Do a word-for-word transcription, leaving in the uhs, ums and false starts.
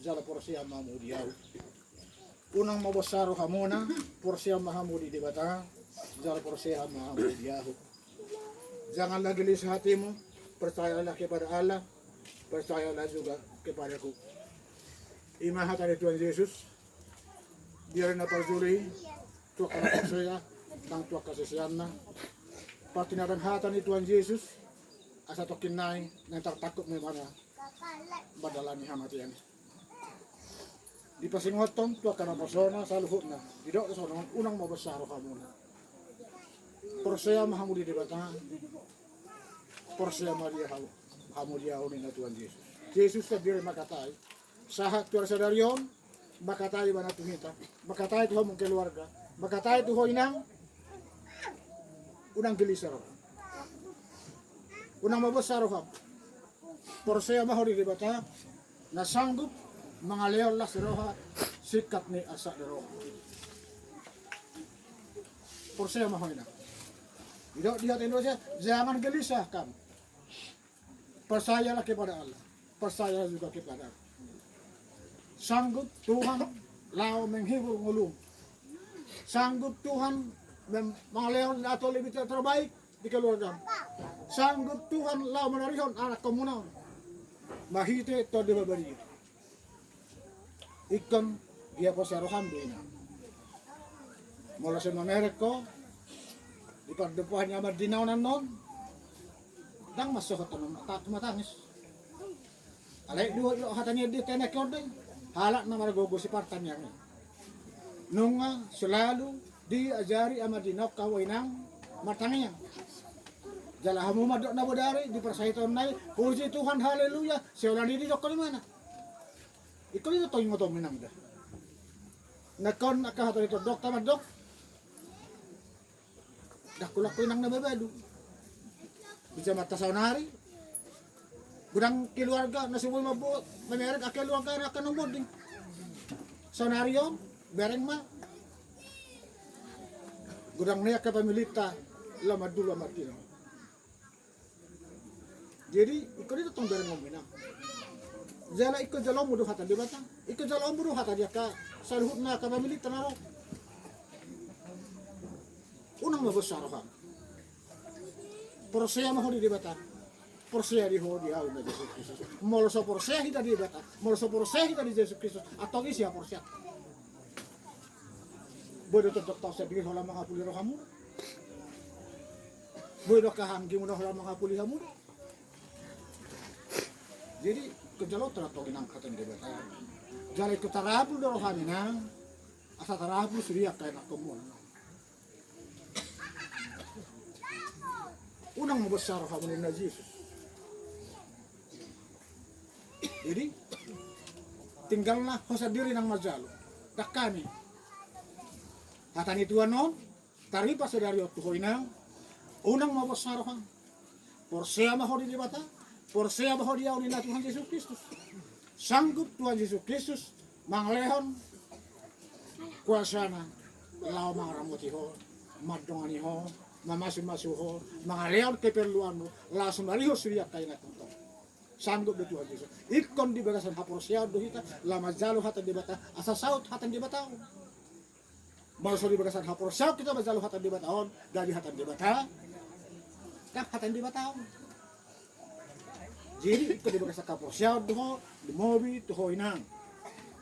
Jala porsea ma hamu di ahu. Unang mabonsa rohamuna, porsea ma hamu di Debata, jala porsea ma hamu di ahu. Janganlah gelisah hatimu, percayalah kepada Allah, percayalah juga kepadaku. I ma hata ni Tuhan Jesus, di ari na parjolo i, tu angka na porsea, nang tu angka siseanna. Partinandang hata ni Tuhan Jesus, asa tongkin nai, naeng tartangkup ma ibana, mandalani hamatean. Dipasingothon tu angka naposona saluhutna, didok do songon on, unang mabonsa rohamuna. Porsea ma hamu di Debata, porsea ma di ahu, hamu di ahu ninna Tuhan Jesus. Jesus sandiri mangkatai. Sahat tu ari sadari on, mangkatai ibana tu hita, mangkatai tu hamu keluarga, mangkatai tu ho inang, unang gelisah roham. Unang mabonsa roham. Porsea ma ho di Debata, na sanggup mangalehon las ni roha, singkat ni arsak ni roha. Porsea ma ho inang. Didok di hata Indonesia, jangan gelisah kamu. Percayalah kepada Allah. Percayalah juga kepada aku. Sanggup Tuhan laho menghibur ngolum. Sanggup Tuhan mem-, mangalehon na lebih ter-, terbaik di keluargam. Sanggup Tuhan laho manarihon anakkonmuna on marhite Tondi Parbadia. Ingkon dia porsea roham do inang. Molo sai mamereng ho di pardompahan ni amandina on annon, ndang mansohot hamu ta-, tumatangis. Alai dua, dua hata ni dia tenek on do i. Halak na margogo si partangiang i. Nunga selalu diajari amandina on hamu inang martangiang. Jala hamu mandok na bodari di parsahitaonna i, puji Tuhan, haleluya, sai holan i didokkon ibana. Ingkon i do tong ingotom inang da. Nangkon angka hata ni tondongta mandok. Ndang holan ho inang na mabalu. Bisa mata saonari. Godang keluarga na so boi mamboan, mamereng angka keluarga na angka na bonding. Saonari on, bereng ma. Godang na i angka pamilita, laho mandulu amandina on. Jadi, ingkon i do tong bereng on inang. Jala ingkon jaloonmu do hata ni Debata. Ingkon jaloonmu do hata ni angka saluhutna angka pamilita na ro. Unang mabonsa roham. Porsea ma ho di Debata. Porsea di ho di ahu na Jesus Kristus. Molo so porsea hita di Debata. Molo so porsea hita di Jesus Kristus. Antong ise haporseaon. Boi do tondongta on sandiri holan mangapuli rohamuna. Boi do angka anggimuna holan mangapuli hamu do. Jadi, ingkon jaloonta do tong inang hata ni Debata. Jala ingkon tarapul do roham inang. Asa tarapul sude angka anakkonmuna. Unang mabonsa rohamuna ninna Jesus. Jadi, tinggal na ho sandiri nang manjalo. Ndang hami. Hata ni Tuhan on, tarpatupa sadari on tu ho inang, unang mabonsa roham. Porsea ma ho di Debata, porsea ma ho di ahu ninna Tuhan Jesus Kristus. Sanggup Tuhan Jesus Kristus mangalehon kuasana laho mangaramoti ho, mandongani ho, mamasumasu ho, mangalehon keperluanmu, laho sumarihon sude angka inangkonta. Sanggup do Tuhan Jesus. Ingkon di bagasan haporseaon do hita laho manjalo hata ni Debata, asa saut hata ni Debata on. Molo so di bagasan haporseaon hita manjalo hata ni Debata on, ndang di hata ni Debata, ndang hata ni Debata on. Jadi ingkon di bagasan haporseaon do ho, lumobi tu ho inang.